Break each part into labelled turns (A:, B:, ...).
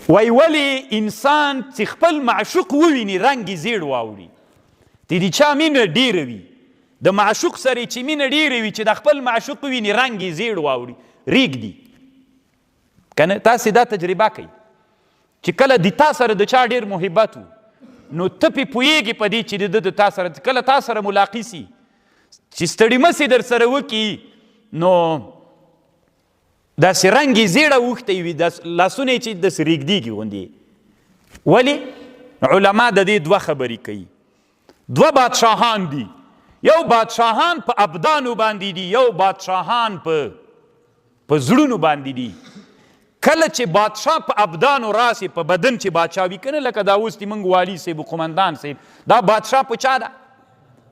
A: وای ولی انسان چې خپل معشوق وویني رنګ یې زیړ واوړي؟ چې د چا مینه ډیره وي، د معشوق سره چې مینه ډیره وي، چې د خپل معشوق وویني رنګ یې زیړ واوړي، ریږدي کنه. تاسې دا تجربه کوئ چې کله د تا سره د چا ډیر محبت وو، نو ته پې پوهېږې په دې چې د ده د تا سره کله تا سره ملاقي سي، چې ستړي مسې در سره وکړي، نو داسې رنګ یې زیړ اوښتی وي، لاسونه یې چې داسې رېږدېږي غوندې. ولې؟ علما د دې دوه خبرې کوي. دوه بادشاهان دي، یو بادشاهان په ابدانو باندې دي، یو بادشاهان په زړونو باندې دي. کله چې بادشاه په ابدانو راسي، په بدن چې بادشاه وي کنه، لکه دا اوس موږ والي صاحب، قومندان صاحب، دا بادشاه په چا ده؟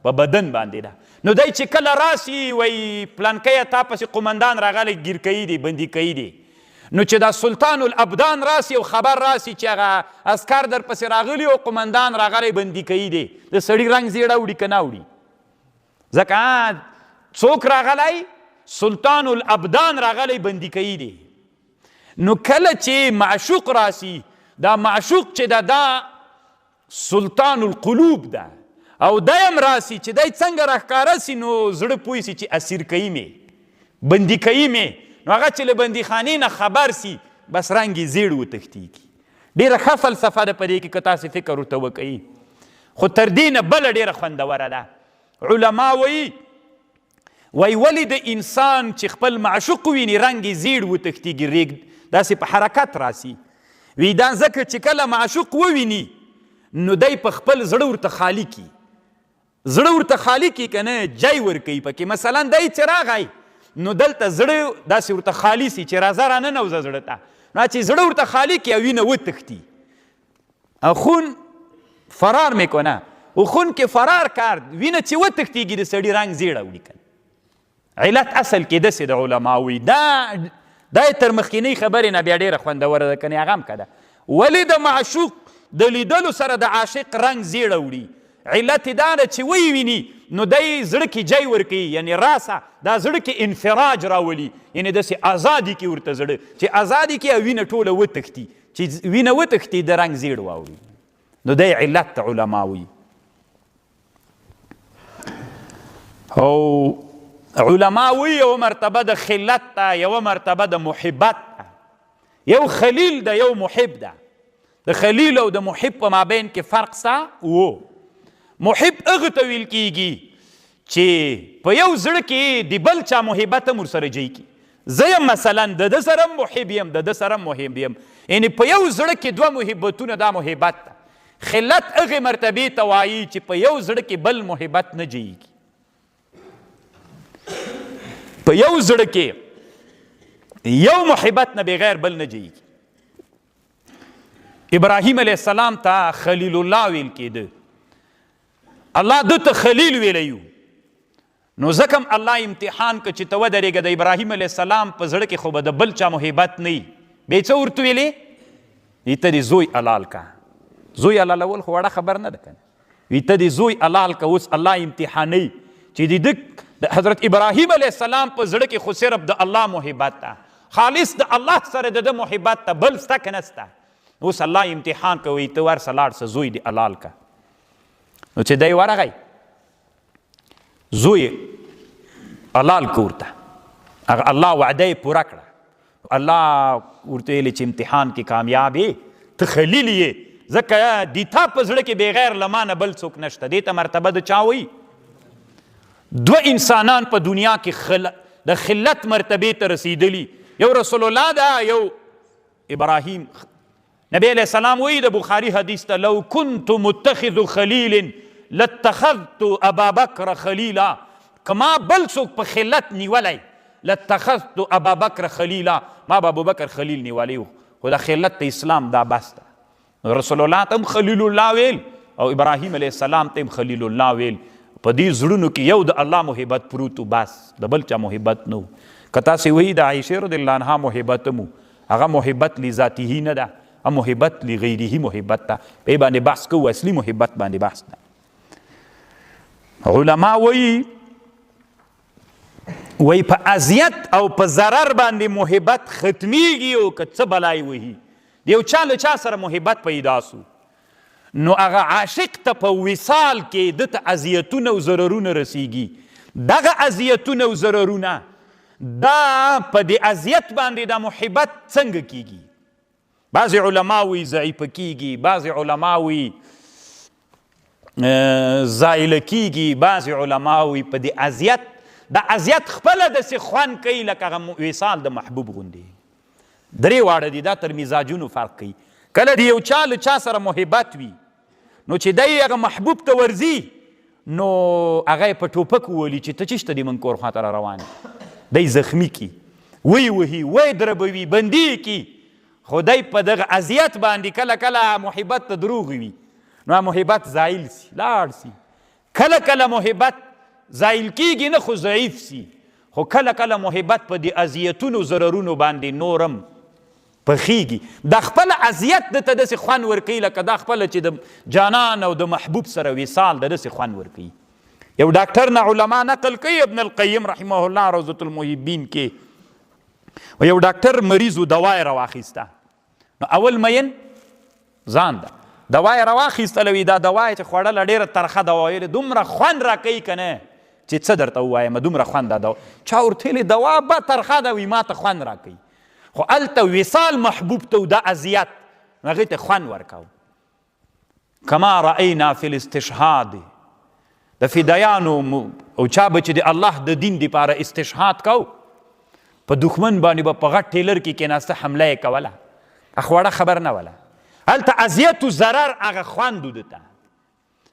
A: په بدن باندې ده. نو دی چې کله راسي وایي پلانکیه تا پسې قومندان راغلی، ګیر کوي دی، بندي کوي دی. نو چې دا سلطان الابدان راسي او خبر راسي چې هغه عسکر در پسې راغلي او قومندان راغلی، بندي کوي دی، د سړي رنګ زیړ اوړي که نه اوړي؟ ځکه څوک راغلی؟ سلطان الابدان راغلی، بندي کوي دی. نو کله چې معشوق راسي، دا معشوق چې دا دا سلطان القلوب ده، او دی هم راسي، چې دی څنګه راښکاره سي، نو زړه پوه سي چې اسیر کوي مې، بندي کوي مې. نو هغه چې له بندیخانې نه خبر سي، بس رنګ یې زیړ وتښتېږي. ډېره ښه فلسفه ده په دې کې که تاسې فکر ورته وکړئ. خو تر دې نه بله ډېره خوندوره ده. علما وایي، وایي ولې د انسان چې خپل معشوق وویني رنګ یې زیړ وتښتېږي، رېږ داسې په حرکت راسي؟ وی دا ځکه چې کله معشوق وویني، نو دی په خپل زړه ورته خالی کی، زړه ورته خالی کی که نه، جای ورکوي پکې. مثلا دی چې راغی، نو دلته زړه داسې ورته خالی سي چې راځه راننوځه زړه ته. نو چې زړه ورته خالی کړي او وینه وتښتي، خون فرار میکنه او خون کې فرار کار، وینه چې وتښتېږي، د سړي رنګ زیړ اوړي کنه. علت اصل کې داسې د علما وي، دا یې تر مخکینۍ خبرې نه بیا ډېره خوندوره ده کنې. هغه هم که ده، ولې د معشوق د لیدلو سره د عاشق رنګ زیړ اوړي؟ علت یې دا ده چې ویې ویني، نو دی زړه کې جای ورکوي، یعنې راسه، دا زړه کې انفراج راولي، یعنې داسې ازادي کې ورته زړه چې ازادي کې، او وینه ټوله وتښتي. چې وینه وتښتي، د رنګ زیړ واوړي. نو دی علت علما وي. او علما وی یو مرتبه د خلت ته، یو مرتبه د محبت ته. یو خلیل ده، یو محب ده. د خلیل او د محب په مابین کې فرق ستا وو. محب هغه ته ویل کیږي چې په یو زړه کې د بل چا محبت هم ورسره جی کی. زه یم مثلا د ده سره محب یم، د ده سره محب یم، یعنی په یو زړه کې دوه محبتونه، دا محبت ده. خلت هغې مرتبې ته وایي چې په یو زړه کې بل محبت نه جوړیږي، په یو زړه کې یو محبت نه بغیر بل نه جوړیږي. ابراهیم علیه السلام ته خلیل الله ویل کېده، الله ده ته خلیل ویلی. نو ځکه هم الله امتحان که چې ته ودرېږه، د ابراهیم علیه السلام په زړه کې خو به د بل چا محبت نه وي. بیا یې څه ورته ویلې؟ وي ته دې زوی حلال که. زوی حلالول خو وړه خبر نه ده که نه. وي ته دې زوی حلال که. اوس الله امتحانوي چې د ده د حضرت ابراهیم علیه السلام په زړه کې خو صرف د الله محبت ده، خالص د الله سره د ده محبت ده، بل سته که نه سته؟ اوس الله امتحان کوي، ته ورسه لاړ سه، زوی دې حلال که. نو چې دی ورغی، زوی حلال که ورته، هغه الله وعده یې پوره کړه. الله ورته ویلې چې امتحان کې کامیاب یې، ته خلیل یې، ځکه د تا په زړه کې بغیر له ما نه بل څوک نشته. دې ته مرتبه د چا وایي؟ دوه انسانان په دنیا کې د خلت مرتبې ته رسېدلي، یو رسول الله ده، یو ابراهیم. نبی علیہ السلام وی، د بخاری حدیث ته، لو كنت متخذ خلیل لاتخذت ابا بکر خلیلا. کما بل څوک په خلت نیولی، لاتخذت ابا بکر خلیلا، ما به ابو بکر خلیل نیولی. خو د خلت ته اسلام دا بس ده. رسول الله ته هم خلیل الله ویل او ابراهیم علیه السلام ته هم خلیل الله ویل. په دې زړونو کې یو د الله محبت پروت، بس د بل چا محبت نه. که تاسې وایي د عایشې رضی الله عنها محبت مو، هغه محبت لذاته نه ده، محبت لغیره محبت ده. په باندې بحث کوو، اصلي محبت باندې بحث ده. علما وایي، وایي په اذیت او په ضرر باندې محبت ختمیږي، او که څه بلای وهي. د یو چا له چا سره محبت پیدا سو، نو هغه عاشق ته په وصال کې ده ته اذیتونه او ضررونه رسیږي. دغه اذیتونه او ضررونه دا په دې اذیت باندې دا محبت څنګه کیږي؟ بعضې علما وایي ضعیفه کیږي، بعضې علما وایي زایله کیږي، بعضې علما وایي په دې اذیت، دا اذیت خپله داسې خوند کوي لکه هغه وصال د محبوب غوندې. درې واړه دي، دا تر مزاجونو فرق کوي. کله د یو چا له چا سره محبت وي، نو چې دی هغه محبوب ته ورځي، نو هغه یې په ټوپک وولي چې ته چېرته دې موږ کور خواته را روان یې، دی زخمي کړي، ویې وهي، ویې دربوي، بندي یې کړي. خو دی په دغه اذیت باندې کله کله محبت ته دروغ وي، نو محبت زایل سي، لاړ سي. کله کله محبت زایل کیږي نه، خو ضعیف سي. خو کله کله محبت په دې اذیتونو ضررونو باندې نورم پخیږي. دا خپل اذیت د ته داسې خوند ورکوي لکه دا خپله چې د جانان او د محبوب سره وصال د داسې خوند ورکوي. یو ډاکټر نه علما نقل کوي، ابن القیم رحمه الله روضة المحبین کې، یو ډاکټر مریض و، دوا یې راواخیسته. نو اول مین ځان ده، دوا یې راواخیستله، وي دا دوا یې چې خوړله ډېره ترخه دوا، ویلې دومره خوند راکوي که نه چې څه درته ووایم، دومره خوند دا دوا. چا ورته ویلې دوا به ترخه ده، وي ما ته خوند راکوي. خو هلته وصال محبوب ته دا اذیت هغې ته خوند ورکاو. کما رأینا فی الاستشهاد، د فدایانو او چا به چې د الله د دین دپاره استشهاد کو، په دښمن باندې به په غټ ټیلر کې کېناسته حمله یې کوله، هغه وړه خبر نه وله. هلته اذیت و ضرر هغه خوند و ده ته.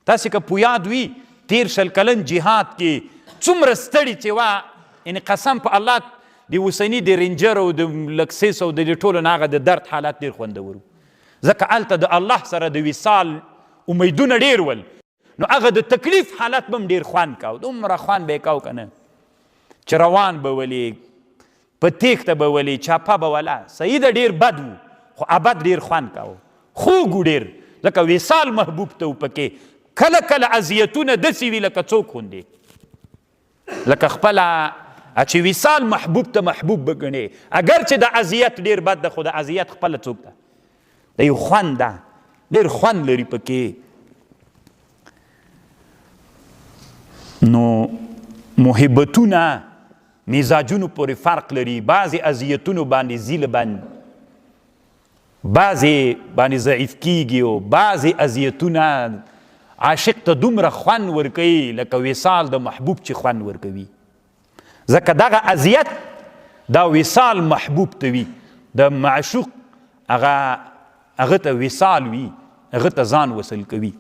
A: تاسې که په یاد وي تیر 20 کلن جهاد کې څومره ستړي چې وه، یعنې قسم په الله د اوسني د رینجر او د لکسیس او د دې ټولو نه هغه د درد حالت ډېر خوندور و، ځکه هلته د الله سره د وصال امیدونه ډېر ول، نو هغه د تکلیف حالت به هم ډېر خوند کاو، دومره خوند به یې کاو که نه چې روان به ولې، په تېښته به ولې، چاپه به وله. صحیح ده ډېر بد و، خو ابد ډېر خوند کاو، خوږ و ډېر، ځکه وصال محبوب ته و پکې. کله کله اذیتونه داسې وي لکه څوک غوندې، لکه خپله چې وصال محبوب ته محبوب به ګڼې، اګر چې د اذیت ډېر بد ده، خو د اذیت خپله څوک ده، د یو خوند ده، ډېر خوند لري پکې. نو محبتونه مزاجونو پورې فرق لري، بعضې اذیتونو باندې ځي له بند، بعضې باندې ضعیف کیږي، او بعضې اذیتونه عاشق ته دومره خوند ورکوي لکه وصال د محبوب چې خوند ورکوي، ځکه دغه اذیت دا وصال محبوب ته وي، د معشوق هغه ته وصال وي، هغه ته ځان وصل کوي.